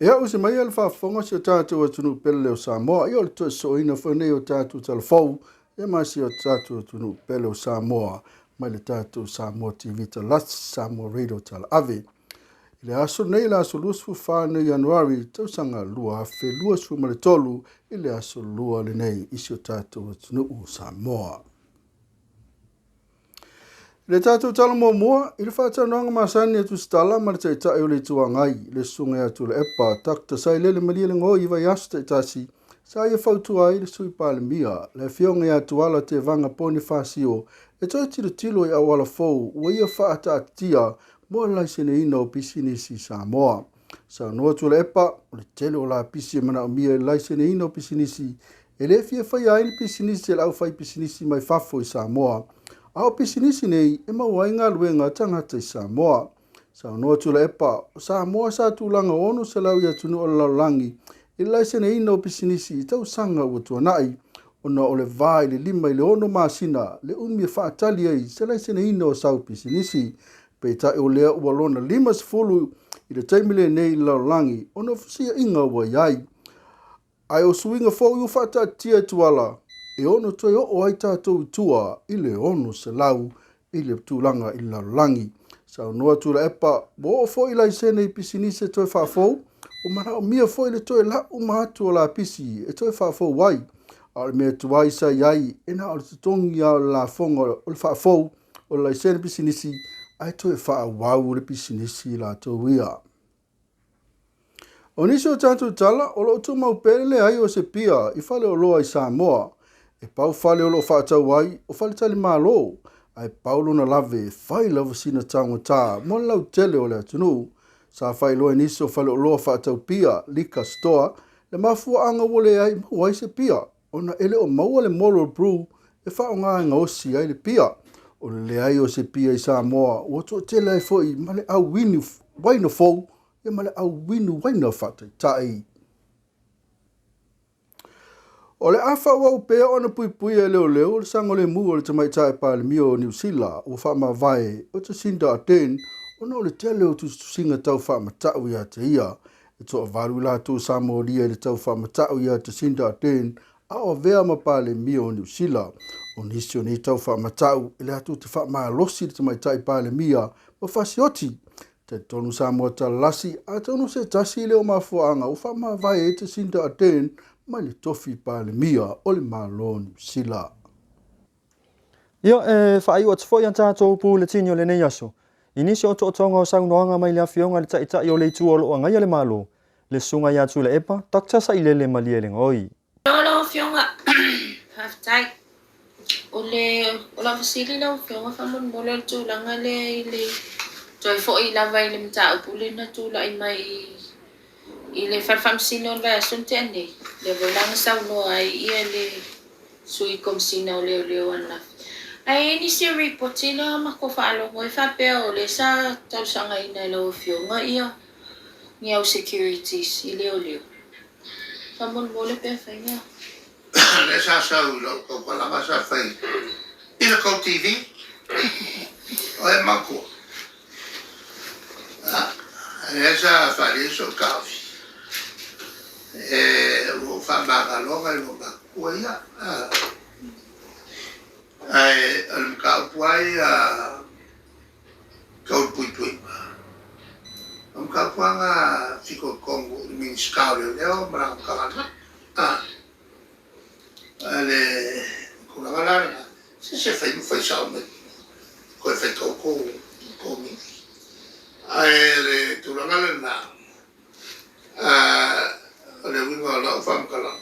Ia, usi mai le faafofoga si o tatou atunuu pele o Samoa. Ia, o le toe sosooina foi nei o tatou talafou ia ma si o tatou atunuu pele o Samoa mai le tatou Samoa TV Talasi, Samoa Radio Talaave. I le aso nei, le aso 24 nei Ianuari, tausaga 2023, i le aso lua lenei i si o tatou atunuu Samoa. I le tatou tala muamua, i le faatalanoaga masani a Tusitala ma le Taitai o le Itu Agai, le Susuga ia Tuilaepa Dr. Sailele Malielegaoi i vaiaso taitasi, sa ia fautua ai le Sui Palemia, le Afioga ia Tuala Tevaga Ponifasio, e toe tilotilo i auala fou ua ia faataatitia mo le laiseneina o pisinisi i Samoa. Saunoa Tuilaepa, o le tele o lapisi e manaomia i le laiseneina o pisinisi e le fia faia ai ni pisinisi a le aufaipisinisi mai fafo i Samoa, a o pisinisi nei e maua ai galuega a tagata i Samoa. Saunoa Tuilaepa, o Samoa sa tulaga 600 i atunuu o le lalolagi i le laiseneina o pisinisi i tausaga ua tuanai, ona o le va i le 5 i le 6 masina le umi e faatali ai se laiseneina o sau pisinisi. Peitai o lea ua lona 50 i le taimi lenei i le lalolagi ona o fesuiaiga ua i ai. Ae o suiga fou ua faataatitia e Tuala e ono toe oo ai tatou i tua i le 600 i le tulaga i le lalolagi. Saunoa Tuilaepa, ua oo foi laisene i pisinisi e toe faafou, ua manaomia foi le toe lau uma atu o lapisi e toe faafou ai. A o le mea tuai sa i ai, e na o le totogi lava o le lafoga o le faafou o le laisene pisinisi ae toe faaauau le pisinisi latou ia. O nisi o tatou tala, o lo o tumau pea le leai o se pia i faleoloa i Samoa. E pau fale o lo o faatau ai o faletalimalo, ae pau lona lave e fai lava sina taugata mo le lautele o le atunuu. Sa faailoa e nisi o faleoloa faatau pia, liquor store, le mafuaaga ua leai maua ai se pia, ona e le o maua le Moral Brew e faaaoga e gaosi ai le pia. O le leai o se pia i Samoa ua toatele ai foi ma le au inu waina fou ia ma le au inu waina faataitai. O le a faaauau pea ona puipuia e leoleo le saogalemu o le tamaitai Palemia o Niu Sila ua faamavae o Jacinda Ardern ona o le tele o tusitusiga tau faamatau ia te ia. E toavalu i latou sa molia i le tau faamatau ia Jacinda Ardern a o avea ma Palemia o Niu Sila. O nisi o nei tau faamatau e latou te faamalosi le tamaitai Palemia ma fasioti. Talitonu Samoa Talalasi, atonu se tasi lea o mafuaaga ua faamavae ai Jacinda Ardern mai le tofi Palemia o le Malo o Niu Sila. Ia, e faaiu atu foi a tatou puletini o lenei aso i nisi o otootoga o saunoaga mai le Afioga i le Taitai o le Itu o lo o agaia le Malo, le Susuga ia Tuilaepa, Doctor Sailele Malielegaoi. Lau lau Afioga, faafetai. O le, o lau fesili lau Afioga faamolemole o le tulaga lea i le toe foi lava i le mataupu lea na tulai mai i le Fale Faamasino o le vaiaso na tea nei, lea foi la na saunoa ai ia le Sui Komesina o Leoleo ananafi. Ae i ai nisi o ripoti lea matou faalogo ai faapea o lea sa talosagaina e lau Afioga ia ni au securities i leoleo. Faamolemole pe afai na. Lea sa sau i lau tautalaga sa fai i le tou TV. O e matua. Lea sa faaali ai sou taofi. E ua ou faamagaloga i lou matua ia. Ae o le mataupu lava ia tau le puipuiga, o le mataupu lava na fitoitonu i le Minisita o Leoleo ma lana Matagaluega. A o le tulaga la lena, se se fai ma fai sao mai toe fai tou komiti. Ae o le tulaga lena, o le uiga o lau faamatalaga,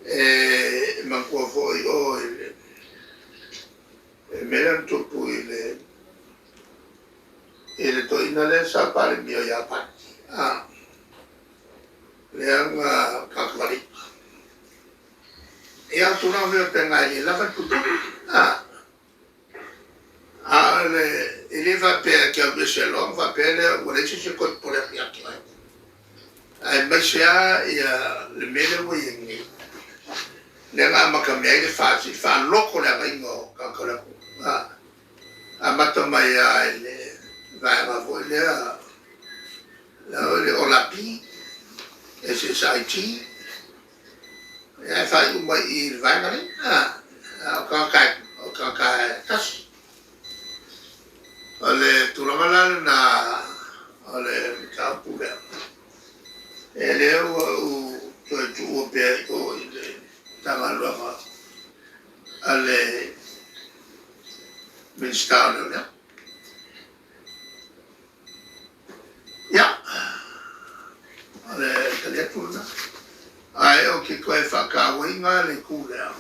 e manatua foi oe i le mea lea na tupu i le i le toeaina lea sa Palemia o Iapani, lea na tagatavalima. Ia, o tulaga foi faapena e le lava le puipuiga. A o le, e le faapea e te alu ese loa ona faapea lea ua leai se isi e toe popole atu ia te oe. Aemaise lava ia le mea lea ua i ai nei, lea na amata mea ai le FAST, le faaloto le agaiga o tagata o le atunuu. Amata mai lava i le vaega foi lea, SSIT, ia e faaiu mai i i le vaega lea, a o tagata o tagata e tasi. O le tulaga la lena o le mataupu lea, e lea ua ou toe tuua pea i o i le Matagaluega a le Minisita o Leoleo. Ia, o le tali atu lena. Ae ou te toe faatauaina le itu lea,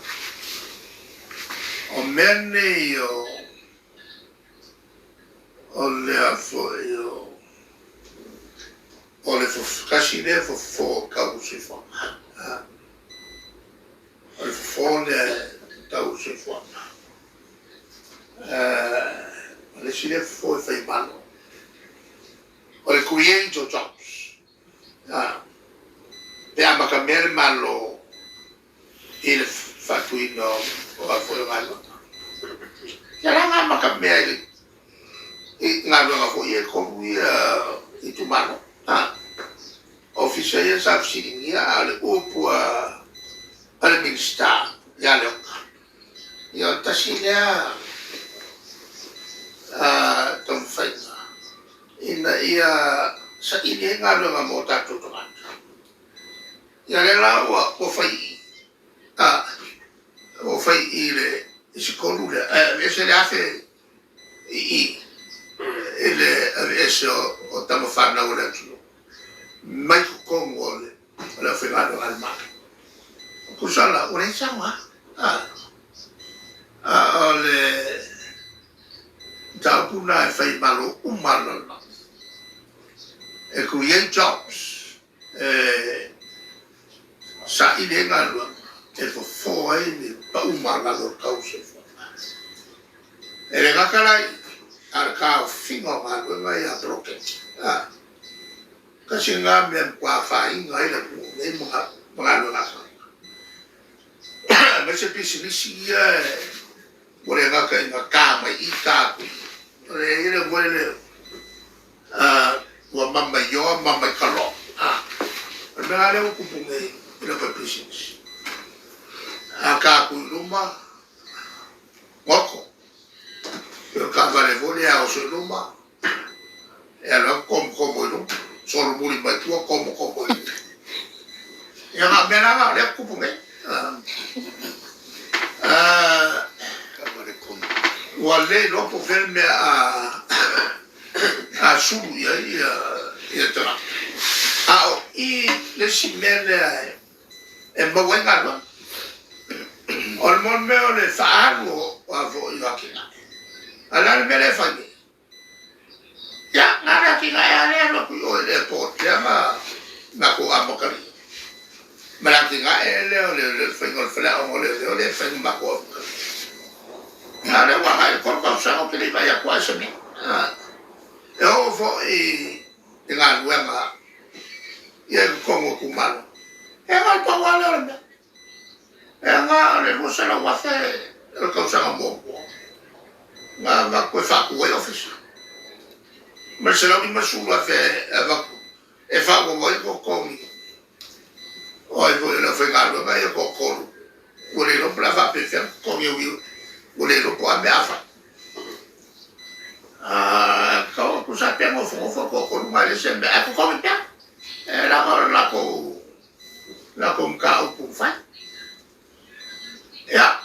o mea nei o, o lea foi o, o le tasi lea fofo tau o le soifuaga. O le fofo lea tau o le soifuaga. O le isi lea fofo e fai malo. O le create o jobs. Pe amatamea le Malo i le faatuina o a foi o galuega. Ia la na amatamea i le i galuega foi e tolu ia itumalo. Ofisa ia sa fesiligia, a o le upu a le Minisita ia Leota, ia o le tasi lea taumafaiga ina ia saili ai galuega mo tatou tagata. Ia lea la ua fai i, ua fai i le isi tolu lea, ae aveese le 1,000 i i i le aveese o tama fanau a le atunuu mai totonu o le aufaigaluega a le Malo. Tusa la, ua leai se aoga. A o le mataupu lena e fai malo uma lava le lalolagi. E create jobs, e saili ai galuega, e fofo ai le pau maualalo o le tau o le soifuaga. E le gata la i i, a o le taofiga o galuega ia poloketi. Tasi lena mea e matua afaina ai le atunuu lenei ma galuega a tagata. Aemaise pisinisi ia ua le gata ina ta mai i, ta atu i i. O le i ai le mea lea, ua mama i oa, mama i taloa. O le mea la lea ua tupu nei i le aufaipisinisi. A ta atu i luma, goto. O le taavale foi lea a oso i luma, e alu atu tomotomo i luma, solomuli mai tua, tomotomo i luma. Ia na o mea la na o lea tupu nei. Ua le iloa po o fea le mea a sulu i ai ia tagata. A o i le isi mea lea e maua ai galuega. O le mea o le faaalu o a foi o atinae. A o le a le mea lea e fai nei? Ia, na le atinae lava lea e alu atu i o i le airport lea na matou amatalia. Ma le atinae lea o le faiga o le faleaoga o leoleo lea e fai na matou amatalia. A o lea ua agai i le 3 tausaga ou te le i vaai atu lava i se mea. E oo foi i galuega ia i totonu o itumalo. E na o le pau lava lea o le mea. E na o le 200,000 o le tausaga muamua na avatu e faatu ai ofisa. Ma le 150,000 e avatu e faaauau ai totogi o ai foi o le aufaigaluega ia toatolu ua le iloa po o le a faapefea ona totogi e ui ua le iloa po o a mea a fai. Tau tusa pea nofonofo le toatolu na e leai se mea ae totogi pea. E leaga o le latou mataupu fai. Ia,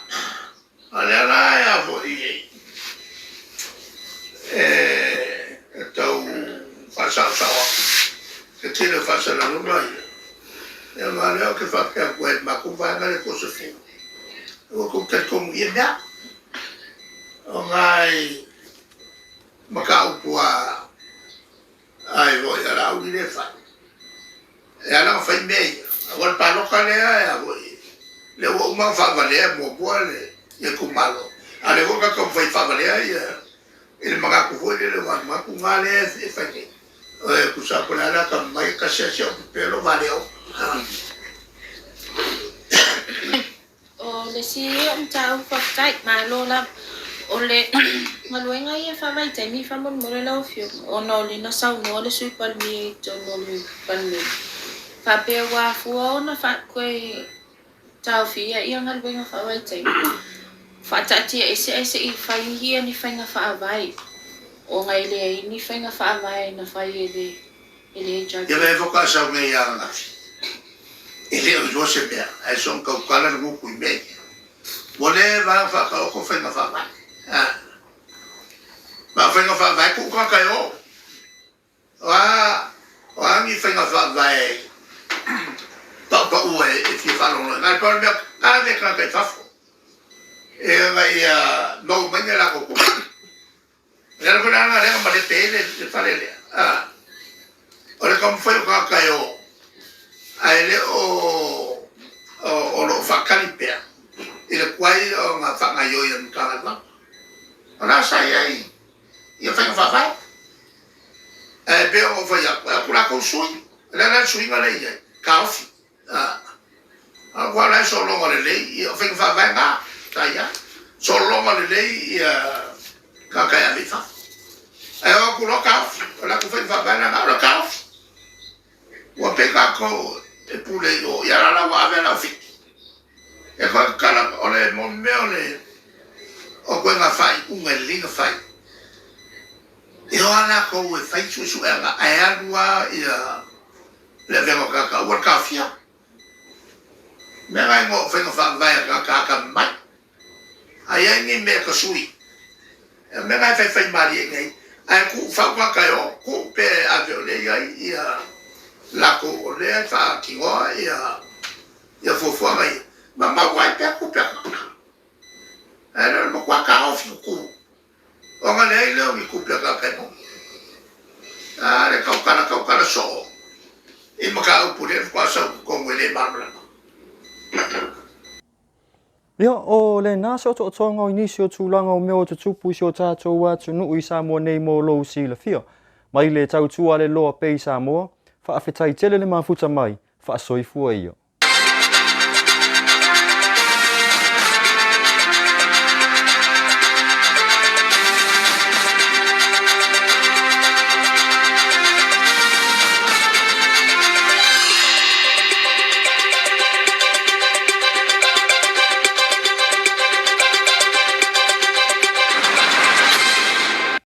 a lea la e a foi e tau faasaosao atu le tele o faasalalauga ia. Ia ma lea ou te faapea atu ai i le matou vaega lea toasefulu, aua tou te talitonu i ia mea. O nai mataupu a ai foi a Laauli lea e fai. E ala ona fai mea ia, aua o le palota lea e a foi, lea ua uma ona faavalea muamua le itumalo, a o lea foi na taumafai e faavalea ia i le manatu foi lele, aua o le manatu lena lea e fai nei. E tusa lava po o le a le atamamai, e tasi lava si au pepelo valea uma. O le isi o mataupu faafetai, malo lava. O le galuega ia faavaitaimi faamolemole lau Afioga, ona o lea na saunoa le Sui Palemia i totonu o le Palemene. Faapea ua afua ona toe taofia ia galuega faavaitaimi, faataatia ese ae se i fai ia ni faiga faavae, ona e leai ni faiga faavae na fai e le e le HRPP. Ia lea foka sau nei ia ananafi. E le o iloa se mea, ae soon tautala le gutu i mea ia. Ua leva ona faataoto faiga faavae. Ma o faiga faavae tuu tagata e o. O a, o a ni faiga faavae paʻupaʻua e fia faalogologo ai. Na o le pau le mea, ave tagata i fafo ina ia maua mai ni a latou tupe. O le ala foi lena lea na malepe ai le fale lea. O le taumafai o tagata e o, ae le o o lo o faatali pea i le tuai ona faagaoioi e le Matagaluega. O la sa i ai ia faiga faavae. Ae pei ona ou fai atu, e o atu latou sui. O le a la le suiga lea e i ai? Taofi. A o la e sologa lelei, ia o faiga faavae na sa i ai. Sologa lelei ia tagata e ave i fafo. Ae o atu loa taofi. O le latou faiga faavae lena, o le taofi. Ua pei tatou e pule i o, ia la la ua ave lau Fiti. E toe tatala, o le mea o le o koe faaiuga e lelei ona fai. E o a latou e fai suesuega ae alu lava ia le avega o tagata aua le taofia. Mea na igoa o faiga faavae a tagata atamamai. A i ai ni mea e tasui, o mea na e faifai malie i nei, ae tuu fau tagata e o, tuu pea e ave o lea e i ai ia latou o lea e faatinoa ia ia fuafuaga ia, ma maua ai pea tupe a tagata. Ae le o le matua taofi tutu. Ona leai lea o ni tupe a tagata e maua. A le tautala tautala soo i mataupu lea faatoa sau i totonu e le malamalama. Ia, o lena se otootoga o nisi o tulaga o mea o tutupu i si o tatou atunuu i Samoa nei mo lou silafia. Mai le tautua a le loa pea i Samoa, faafetai tele le mafuta mai, faasoifua ia.